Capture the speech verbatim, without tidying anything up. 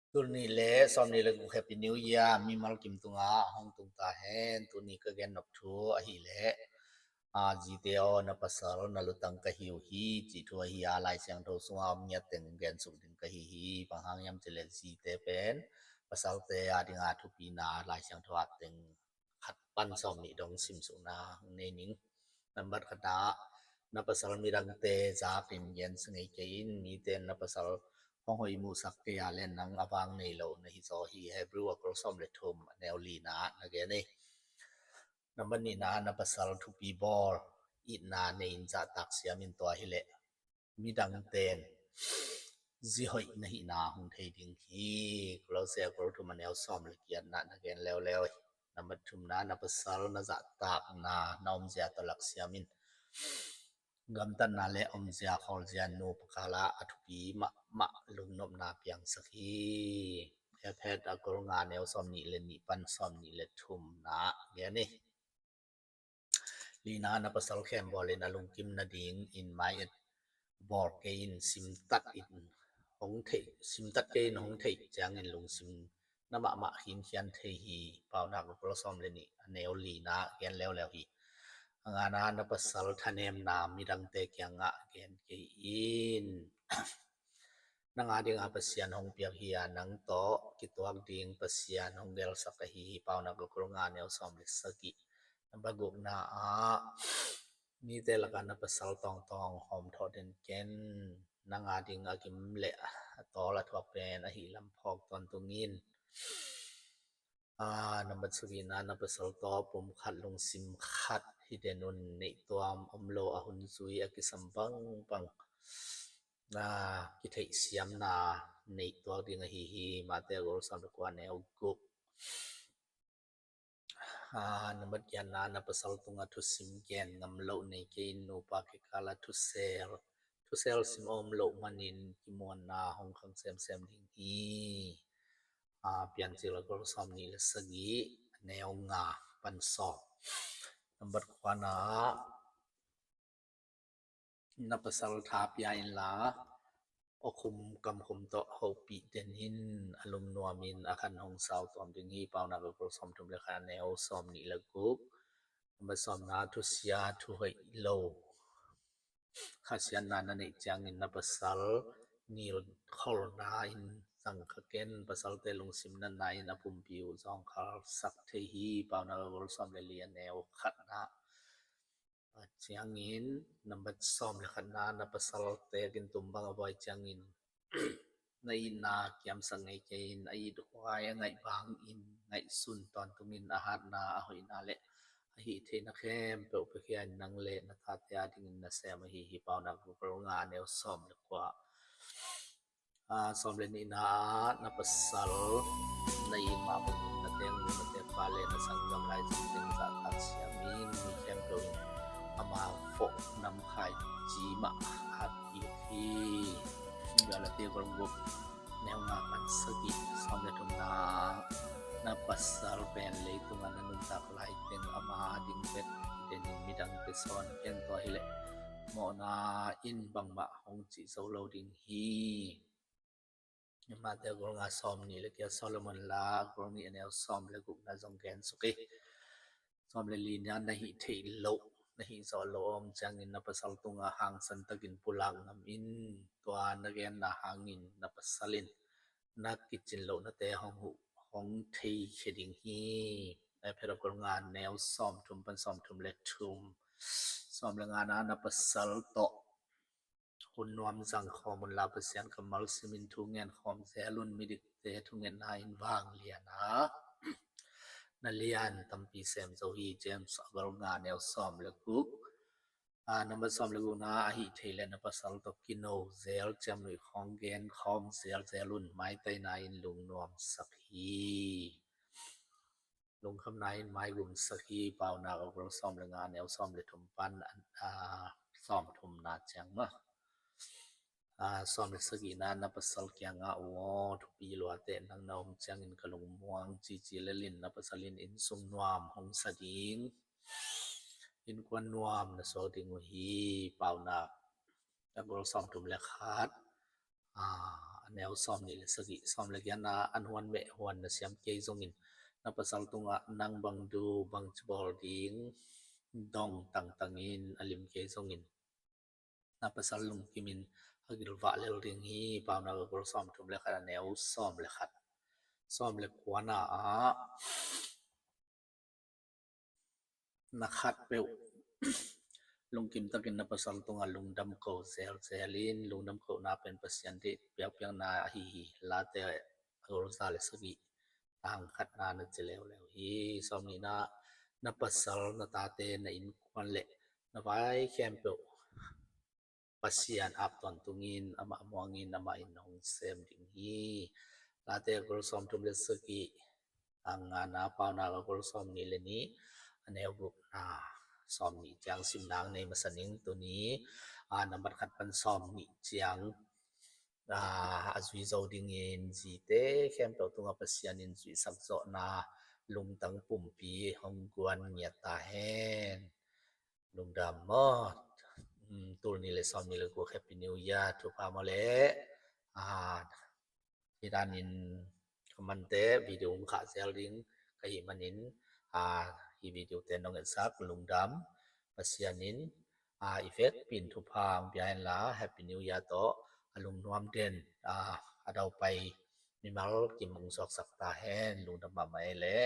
Tul nih le sawm nih le guk Happy New Year mimal kim tungah hong tung ta hen. Tuni ka gen nop thu ahih leh, a, zite aw, na pasal na lutang ka hi uh hi, cih thu ahi a, Lai Siangtho sungah om ngiat teng gen suk ding ka hi hi. Bang hang hiam cih leh zite pen pasalte a dinga thupina Lai Siangtho ah teng khat pan sawm nih dong simsukna hong nei ning. Nambat khat ah, na pasal midangte zakin gensa ngei kei in. Mite in na pasal hong hoih muhsak kei a leh nang a vang nei lo na hi zaw hi. Hebrew a kol sawm le thum a neu lina na gen hi. Nambat nihna, na pasal thupi bawl itna nei in zahtak siam in. Tua hi leh midangte in zi hoih na hihna hong thei ding hi. Kolose a kol thum a neu sawm le giatna na gen leuleu hi. Nambat thumna, na pasal na zahtakna na omzia tawh lak siam in. Gamtatna le omzia khawlzia nupa kal ah a thupi mahmah lungnopna piangsak hi. Efesa a kol nga a neu sawm nih le nih pan sawm nih le thumna gen hi. Lina, na pasal khembawl in a lungkim nadingin mai-et bawl kei in. Simtat in hong theih, simtat kei in hong theih ciangin lungsim na mahmah khinkhian thei hi. Paunak a kol sawm le nih a neu lina gen leuleu hi. A ngana, na pasal thanemna midangte kiangah gen kei in. Nang a dinga Pasian hong piak hi a, nang tawh kituak ding Pasian hong gelsak ahi hi. Paunak a kol nga a neu sawm le sagih. Nambat gukna ah, mite lakah na pasal tawngtawng hawmthawh den ken. Nang a ding a gim le a tawl a thuak pen ahi lam phawk tawntung in. A, nambat sagihna, na pasal tawh pum khat lungsim khat hi den un. Neihtuam om lo a hun zui a kisam bangbang, a, kitheihsiamna neih tuak ding ahi hi. Mate a kol sawm le kua a neu guk. A, nambat giatna, na pasal tungah thusim gen ngam loh nei kei in. Nupa kikal ah thusel, thusel sim a om loh manin kimuanna hong khang semsem ding hi. A, Piancil a kol sawm nih le sagih a neu nga pan sawm. Nambat kuana, na pasal tha pia inla, awkhum kamkhum tawh hopih den in. A lungnuam in a khan hong sau tuam ding hi. Paunak a kol sawm thum le khat a neu sawm nih le guk. Nambat sawmna, thusia thuhoih lo khasiatna na neih ciangin na pasal nilkholna in zang kha ken. Pasalte lungsim natna in a pumpi uh zawngkhal sak thei hi. Paunak a kol sawm le li a neu khatna. A ciangin, nambat sawm le khatna, na pasalte kin tum bang a buai ciangin na itna kiamsak ngei kei in. A ithuai a ngaih bangin ngaihsun tawntungin a hatna, a hoihna le a hih theihna khempeuh piakhia in. Nang le na tate a dingin nasem ahi hi. Paunak a kol nga a neu sawm le kua. A, sawm le nihna ah, na pasal na it mah bangin na teek nu na teek pa le na sanggam lai zingteng zahtak siam in. Mi khempeuh in amau foh namkhai ci mah a kik hi. Galati a kol guk a neu nga pan sagih. Sawm le thumna, na pasal pen leitungah na nuntak laiteng ama ding bek hi den in, midangte sawn ken. Tua hi leh mawhna in bangmah hong cih zo lo ding hi. Mate a kol nga sawm nih le giat. Solomon la a kol nih a neu sawm le gukna zong gen suk hi. Sawm le lina, na hih theih loh, na hih zawh loh a om ciangin na pasal tungah hangsan takin pulak ngam in. Tua na genna hangin na pasal in na kicin lohnate hong huh, hong theikhia ding hi. Efesa a kol nga a neu sawm thum pan sawm thum le thum. Sawm le ngana, na pasal tawh hun nuam zang khawm unla, Pasian kammal simin thu ngen khawm zel un. Midikte thungetna in vanglian a, na lian tampi sem zo hi. James a kol nga a neu sawm le guk. A, nambat sawm le gukna, a hih theih leh na pasal tawh kino zel, ciamnuih khawng gen khawm zelzel un. Maitaina in lungnuamsak hi. Lungkhamna in maigumsak hi. Paunak a kol sawm le nga a neu sawm le thum pan, a, sawm thumna ciang maw. A, sawm le sagihna, na pasal kiangah, u aw, thupi luateh, nang na om ciangin ka lungmuang cici lel in. Na pasal in innsung nuam hong sa ding, innkuan nuam na suak ding uh hi. Paunak a kol sawm thum le khat, a, a neu sawm nih le sagih. Sawm le giatna, an huan meh huan na siam kei zongin, na pasal tungah nang bang duh bang ci bawl ding dong tangtangin a lim kei zongin, na pasal lungkimin a gilvah lel ding hi. Paunak a gol sawm thum le khat, a neu sawm le khat. Sawm le kuana ah na khat peuh lungkim takin na pasal tungah lungdam ko zelzel in, lungdam kohna pen Pasian deih piakpiakna ahi hi. Late a gol za le sagih, tang khatna na ci leuleu hi. Sawm nihna, na pasal, na tate, na innkuan le na vai khempeuh Pasian ap tawntungin, amah muangin, amah in hong sem ding hi. Late a gol sawm thum le sagih, a ngana, Paunak a gol sawm nih le nih, a neu gukna. Sawm nih ciang simna nei masa ning tuni, a, nambat khat pan sawm nih ciang, a, a zui zo dingin zite khempeuh tungah Pasian in zuihsak zawhna lungtang pumpi hong guan ngiat ta hen. Lungdam maw. Tul nih le sawm nih le guk, Happy New Year, thupha maw le. A, hi danin ka mante video hong khah zel ding ka hih manin, a, hi video te nong etsak lungdam. Pasian in, a, i vekpi in thupha hong pia henla, Happy New Year tawh a lungnuam den, a, a daupai mimal kim hong suaksak ta hen. Lungdam mahmah ei le.